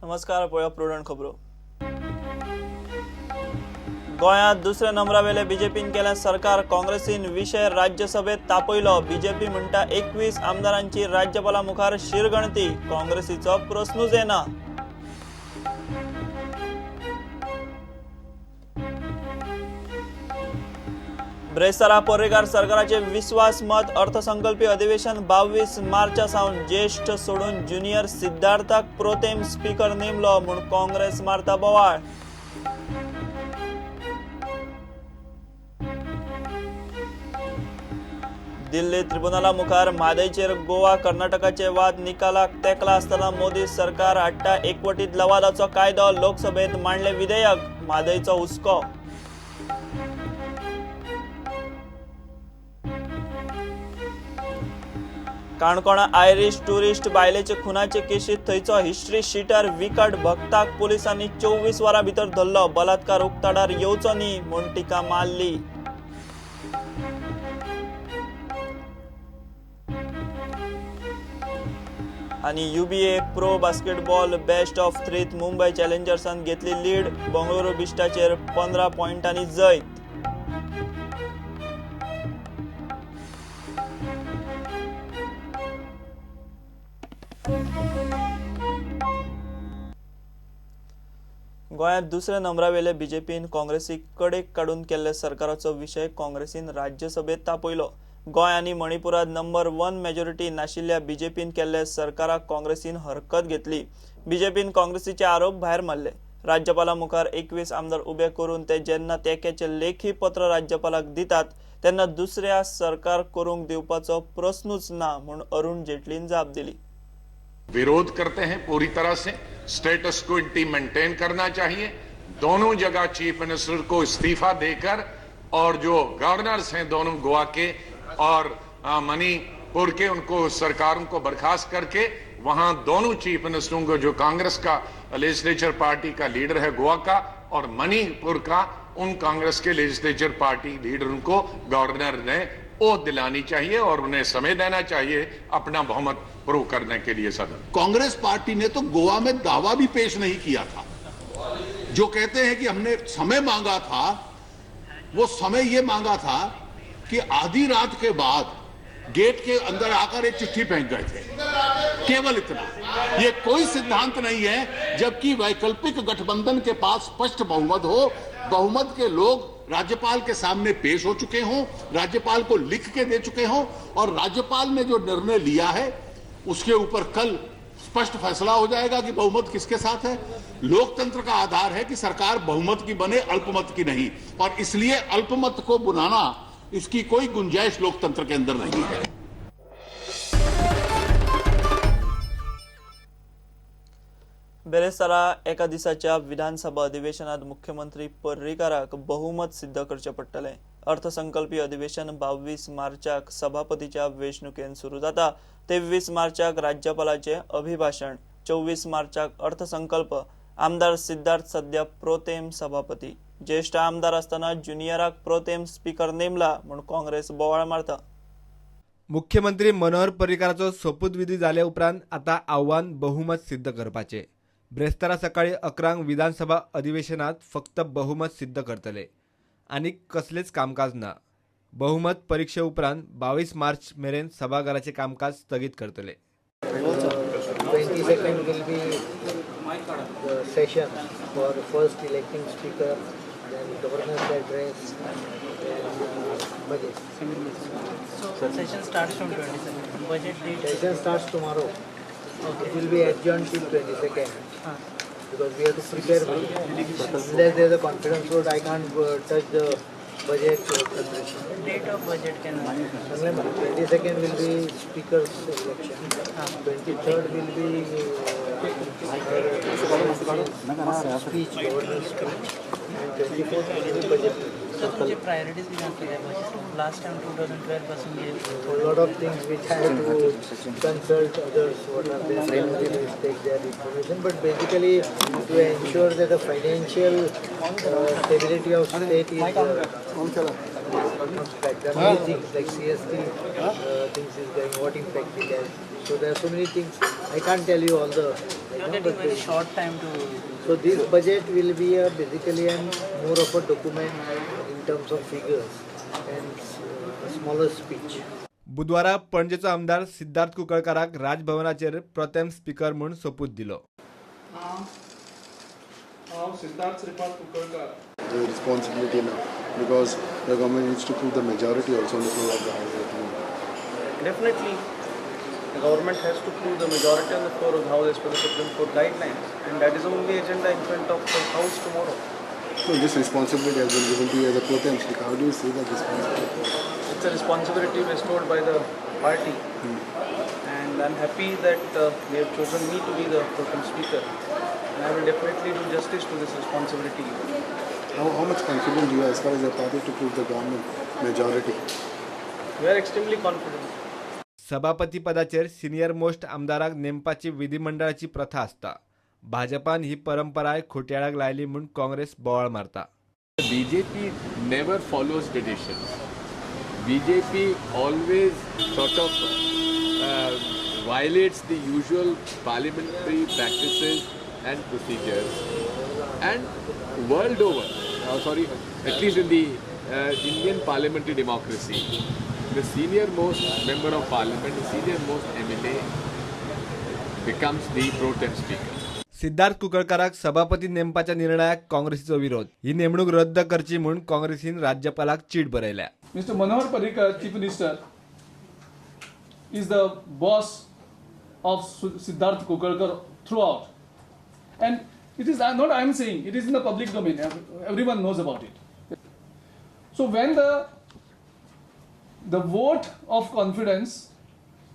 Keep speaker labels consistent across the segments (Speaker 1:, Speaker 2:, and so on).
Speaker 1: नमस्कार, पळोवया प्रुडंट खबरो. गोंयांत दुसऱ्या नंबरावेले बीजेपीन केलें सरकार, काँग्रेसीन विशय राज्यसभेत तापयलो. बीजेपी म्हणटा 21 आमदारांची राज्यपाला मुखार शिरगणती, काँग्रेसीचो प्रस्नूच येना. ब्रेस्तारा पर्रीकार सरकाराचे विस्वास मत अर्थसंकल्पी अधिवेशन 22 मार्चा सावन ज्येष्ठ सोडून ज्युनियर सिद्धार्थाक प्रोतेम स्पीकर नेमलो म्हूण काँग्रेस मारता बोवाळ. दिल्ली त्रिबुनाला मुखार म्हादयचेर गोवा कर्नाटकाचे वाद निकालाक तेंकला आसतना मोदी सरकार हाडटा एकवटीत लवादाचो कायदो, लोकसभेत मांडले विधेयक, म्हादयचो हुस्को. काणकोणा आयरिश टुरिस्ट बायलेचे खुनाचे केशीत थंयचो हिस्ट्री शिटर विकट भक्ताक पोलिसांनी 24 वरां भितर धरलो. बलात्कार उक्ताडार येवचो न्ही म्हूण टिका मारली. आनी UBA pro basketball best of 3 Mumbai चॅलेंजर्सान घेतली लीड, बंगळुरू बिस्टाचेर 15 पॉयंटांनी जैत. गोंयांत दुसऱ्या नंबरावेले बीजेपीन काँग्रेसीक कडेक काडून केल्ले सरकाराचो विशय काँग्रेसीन राज्यसभेत तापयलो. गोंय आनी मणिपुरात नंबर 1 मेजॉरिटी नाशिल्ल्या बीजेपीन केल्ले सरकाराक काँग्रेसीन हरकत घेतली. बीजेपीन काँग्रेसीचे आरोप भायर मारले. राज्यपाला मुखार 21 आमदार उबे करून ते जेन्ना तेक्याचे लेखी पत्र राज्यपालाक दितात तेन्ना दुसऱ्या सरकार करूंक दिवपाचो प्रस्नूच ना म्हूण अरुण जेटलीन जाप दिली.
Speaker 2: विरोध करते हैं पूरी तरह से, स्टेटस को मेंटेन करना चाहिए. दोनों जगह चीफ मिनिस्टर को इस्तीफा देकर और जो गवर्नर्स हैं दोनों गोवा के और मणिपुर के, उनको सरकारों को बर्खास्त करके वहां दोनों चीफ मिनिस्टरों को, जो कांग्रेस का लेजिस्लेचर पार्टी का लीडर है गोवा का और मणिपुर का, उन कांग्रेस के लेजिस्लेचर पार्टी लीडरों को गवर्नर ने ओथ दिलानी चाहिए और उन्हें समय देना चाहिए अपना बहुमत प्रूव करने के लिए सदन.
Speaker 3: कांग्रेस पार्टी ने तो गोवा में दावा भी पेश नहीं किया था. जो कहते हैं कि हमने समय मांगा था, वो समय ये मांगा था कि आधी रात के बाद गेट के अंदर आकर एक चिट्ठी फेंक गए थे, केवल इतना. ये कोई सिद्धांत नहीं है. जबकि वैकल्पिक गठबंधन के पास स्पष्ट बहुमत हो, बहुमत के लोग राज्यपाल के सामने पेश हो चुके हों, राज्यपाल को लिख के दे चुके हों और राज्यपाल ने जो निर्णय लिया है उसके ऊपर कल स्पष्ट फैसला हो जाएगा कि बहुमत किसके साथ है. लोकतंत्र का आधार है कि सरकार बहुमत की बने, अल्पमत की नहीं, और इसलिए अल्पमत को बुलाना, इसकी कोई गुंजाइश लोकतंत्र के अंदर नहीं है.
Speaker 1: बेरेस्तारा एका दिसाच्या विधानसभा अधिवेशनात मुख्यमंत्री पर्रीकाराक बहुमत सिद्ध करचें पडटलें. अर्थसंकल्पी अधिवेशन 22 मार्चाक सभापतीच्या वेंचणुकेन सुरू जाता. 23 मार्चाक राज्यपालाचें अभिभाशण, 24 मार्चाक अर्थसंकल्प. आमदार सिद्धार्थ सध्या प्रोतेम सभापती. ज्येष्ठ आमदार आसतना ज्युनियराक प्रोतेम स्पीकर नेमला म्हूण काँग्रेस बोवाळ मारता.
Speaker 4: मुख्यमंत्री मनोहर पर्रीकाराचो सोपूतविधी जाले उपरांत आता आव्हान बहुमत सिद्ध करपाचें. ब्रेस्तारा सकाळी 11 विधानसभा अधिवेशनात फक्त बहुमत सिद्ध करतले आनी कसलेच कामकाज ना. बहुमत परीक्षे उपरांत 22 मार्च मेरेन सभाघराचे कामकाज स्थगीत करतले.
Speaker 5: 22nd will be the session for first electing speaker, then governor's address, then budget.
Speaker 6: So session starts from 22nd. Budget date.
Speaker 5: Session starts tomorrow.
Speaker 6: Okay.
Speaker 5: It will be adjourned till 22nd because we have to prepare budget. Unless there is a confidence vote, I can't touch the budget preparation.
Speaker 6: Date of budget can.
Speaker 5: 22nd will be speaker's election. 23rd will be speech, governor's speech, and 24th will be budget.
Speaker 6: So तुमचे priorities कितें आसतले budget? Last time 2012 पासून
Speaker 5: A lot of things which I have to consult others, what are their priorities, take their information, but basically to ensure that the financial stability of state is comes back. There are many things like CST things is going, what impact it has. So there are so many things. I can't tell you all the
Speaker 6: You are getting very short time to.
Speaker 5: So this budget will be a basically a more of a document in terms of figures and a smaller speech.
Speaker 4: बुधवारा पणजेचो आमदार Siddharth कुंकळकाराक राजभवनाचेर प्रोतेम speaker म्हूण सोपूत दिलो.
Speaker 7: हांव Siddharth Shripad Kunkalkar.
Speaker 8: The responsibility now, because the government needs to prove the majority also on the floor of the house. I think.
Speaker 6: Definitely, the government has to prove the majority on the floor of the house as per the Supreme Court guidelines, and that is the only agenda in front of the house tomorrow.
Speaker 8: So this responsibility has been given to you as a pro tem speaker. How do you see that responsibility?
Speaker 6: It's a responsibility bestowed by the party, and I'm happy that they have chosen me to be the pro tem speaker, and I will definitely do justice to this responsibility.
Speaker 8: How much confident you are as far as the party to prove the government majority?
Speaker 6: We are extremely confident.
Speaker 4: सभापती पदाचेर senior most आमदाराक नेमपाची विधिमंडळाची प्रथा आसता. भाजपान ही परंपराय खोटयाळाक लायली म्हूण काँग्रेस बोवाळ मारता.
Speaker 9: BJP never follows traditions. BJP always sort of violates the usual parliamentary practices and procedures, and world over, at least in the Indian parliamentary democracy, the senior most member of parliament, the senior most MLA becomes the pro tem speaker.
Speaker 4: Siddharth कुंकळकाराक सभापती नेमपाच्या निर्णयाक काँग्रेसीचो विरोध. ही नेमणूक रद्द करची म्हूण काँग्रेसीन राज्यपालाक चीट बरयल्या.
Speaker 7: Mr. Manohar Parrikar, Chief Minister, is the boss of Siddharth Kunkalkar throughout. And it is not I am saying, it is in the public domain. Everyone knows about it. So when the vote of confidence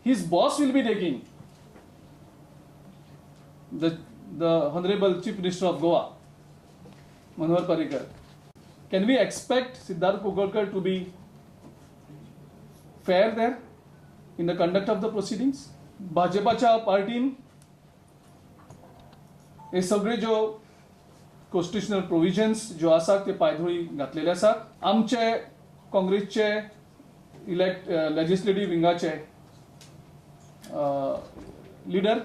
Speaker 7: his boss will be taking, the Honorable Chief Minister of Goa, Manohar Parrikar, can we expect Siddharth Kunkalkar to be fair there in the conduct of the proceedings? भाजपाच्या पार्टीन हे सगळे ज्यो constitutional provisions ज्यो आसात ते पायधुळी घातलेले आसात. आमचे काँग्रेसचे इलेक्ट लेजिस्लेटीव विंगाचे लिडर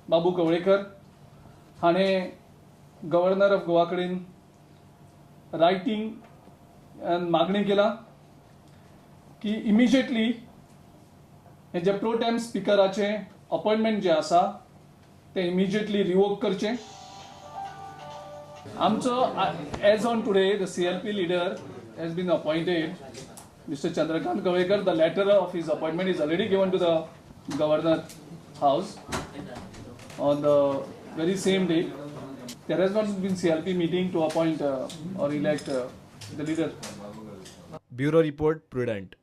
Speaker 7: बाबू कवळेकर हाणें गव्हर्नर ऑफ गोवा कडेन रायटींग मागणी केला की इमिजिएटली हे जे प्रो टेम स्पिकराचें अपॉयंटमेंट जें आसा तें इमिजिएटली रिवोक करचें. आमचो as on today the CLP leader has been appointed Mr. Chandrakant Kavlekar. The letter of his appointment is already given to the governor house on the very same day. There has not been CLP meeting to appoint or elect the leader.
Speaker 4: Bureau report, Prudent.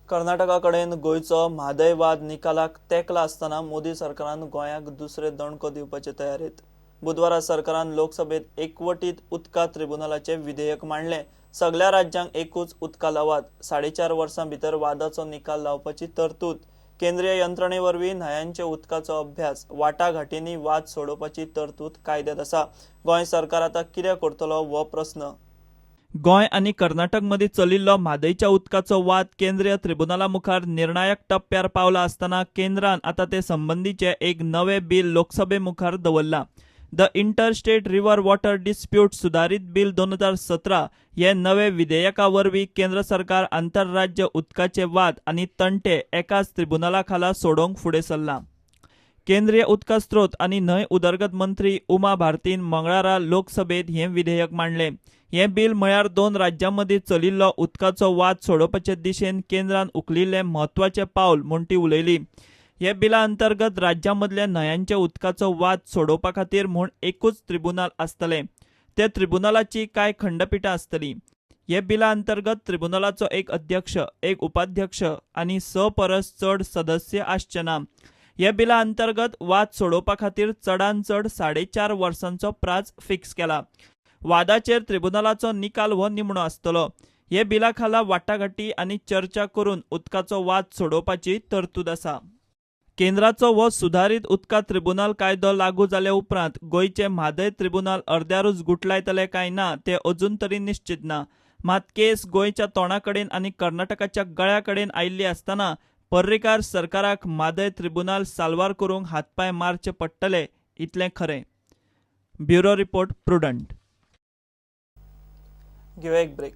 Speaker 1: Karnataka कडेन गोंयचो म्हादय वाद निकालाक तेंकला आसतना मोदी सरकारान गोंयाक दुसरे दणको दिवपाचे तयारेत. बुधवारा सरकारान लोकसभेत एकवटीत उदका त्रिबुनालाचें विधेयक मांडलें. सगल्या राज्यांक एकूच उदका लवाद, 4.5 वर्सां भितर वादाचो निकाल लावपाची तरतूद, केंद्रीय यंत्रणे वरवीं न्हंयांच्या उदकाचो अभ्यास, वाटाघाटींनी वाद सोडोवपाची तरतूद कायद्यात आसा. गोंय सरकार आतां कितें करतलो हो प्रस्न. गोंय आनी कर्नाटक मदीं चलिल्लो म्हादयच्या उदकाचो वाद केंद्रीय त्रिबुनाला मुखार निर्णायक टप्प्यार पावला आसतना केंद्रान आतां ते संबंदीचें एक नवें बील लोकसभे मुखार दवरलां. The inter state river water dispute सुदारीत बील 2017 हे नवे विधेयका वरवीं केंद्र सरकार आंतरराज्य उदकाचे वाद आनी तंटे एकाच त्रिबुनाला खाला सोडोवंक फुडें सरलां. केंद्रीय उदका स्रोत आनी न्हंय उदरगत मंत्री उमा भारतीन मंगळारा लोकसभेत हें विधेयक मांडलें. हें बील म्हळ्यार दोन राज्यां मदीं चलिल्लो उदकाचो वाद सोडोवपाचे दिशेन केंद्रान उखलिल्लें म्हत्वाचें पावल म्हूण ती उलयली. हे बिला अंतर्गत राज्यां मदल्या न्हंयांच्या उदकाचो वाद सोडोवपा खातीर म्हूण एकूच त्रिबुनाल आसतलें. त्या त्रिबुनालाची कांय खंडपिठां आसतलीं. हे बिला अंतर्गत त्रिबुनालाचो एक अध्यक्ष, एक उपाध्यक्ष आनी 6 परस चड सदस्य आसचे ना. हे बिला अंतर्गत वाद सोडोवपा खातीर चडान चड 4.5 वर्सांचो प्राज फिक्स केला. वादाचेर त्रिबुनालाचो निकाल हो निमणो आसतलो. हे बिला खाला वाटाघाटी आनी चर्चा करून उदकाचो वाद सोडोवपाची तरतूद आसा. केंद्राचो हो सुदारीत उदका त्रिबुनाल कायदो लागू जाल्या उपरांत गोंयचे म्हादय त्रिबुनाल अर्द्यारूच गुटलायतले काय ना ते अजून तरी निश्चित ना. मात केस गोंयच्या तोंडा कडेन आनी कर्नाटकाच्या गळ्या कडेन आयिल्ली आसतना पर्रीकार सरकाराक म्हादय त्रिबुनाल साल्वार करूंक हातपांय मारचे पडटले इतलें खरें. Bureau report, Prudent. घेवया एक ब्रेक.